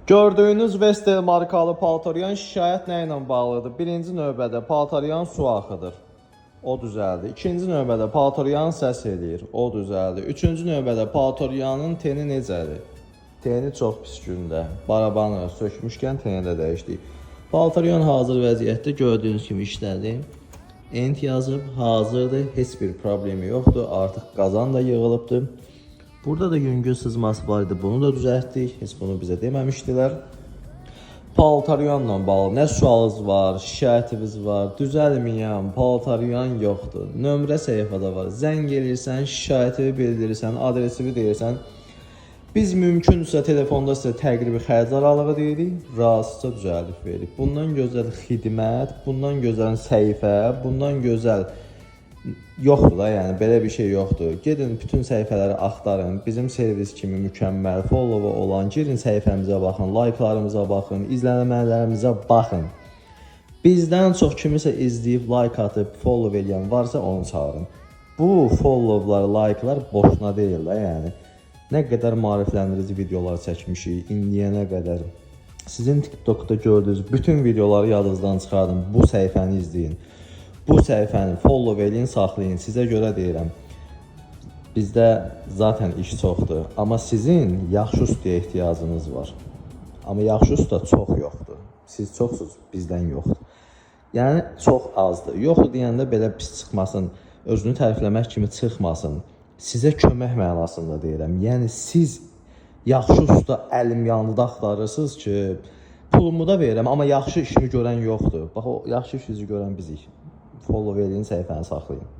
Gördüyünüz Vestel markalı paltaryan şikayət nə ilə bağlıdır? Birinci növbədə paltaryan su axıdır. O düzəldi. İkinci növbədə paltaryan səs eləyir. O düzəldi. Üçüncü növbədə paltaryanın teni necədir? Teni çox pis gündə. Barabanı sökmüşkən teni də dəyişdik. Paltaryan hazır vəziyyətdə gördüyünüz kimi işlədi. Ent yazıb, hazırdır, heç bir problemi yoxdur. Artıq qazan da yığılıbdır. Burada da yüngül sızması var idi, bunu da düzəltdik. Heç bunu bizə deməmişdilər. Paltaryanla bağlı nə sualınız var, şikayətiniz var, düzəlməyən paltaryan yoxdur. Nömrə səhifədə var. Zəng eləyirsən, şikayətini bildirirsən, adresini deyirsən. Biz mümkünsə telefonda sizə təqribi xərc aralığı deyirik, razıca düzəldib veririk. Bundan gözəl xidmət, bundan gözəl səhifə, bundan gözəl yoxdur da, yəni belə bir şey yoxdur. Gedin bütün səhifələri axtarın. Bizim servis kimi mükəmməl follow olan, girin səhifəmizə baxın, like-larımıza baxın, izlənmələrimizə baxın. Bizdən çox kimisə izləyib like atıb follow eləyən varsa onu çağırın. Bu followlar, like-lar boşuna deyil də, yəni. Nə qədər maarifləndirici videolar çəkmişik indiyənə qədər. Sizin TikTokda gördüyünüz bütün videoları yadınızdan çıxardın. Bu səhifəni izləyin. Bu səhifəni follow eləyin, saxlayın. Sizə görə deyirəm. Bizdə zaten iş çoxdur, amma sizin yaxşı ustaya ehtiyacınız var. Amma yaxşı usta çox yoxdur. Siz çoxsuz, bizdən yoxdur. Yəni çox azdır. Yoxdur deyəndə belə pis çıxmasın, özünü tərifləmək kimi çıxmasın. Sizə kömək mənasında deyirəm. Yəni siz yaxşı usta əlim yanında axtarırsınız ki, pulumu da verirəm, amma yaxşı işimi görən yoxdur. Bax o yaxşı işinizi görən bizik. Follow eləyin, səhifəni saxlayın.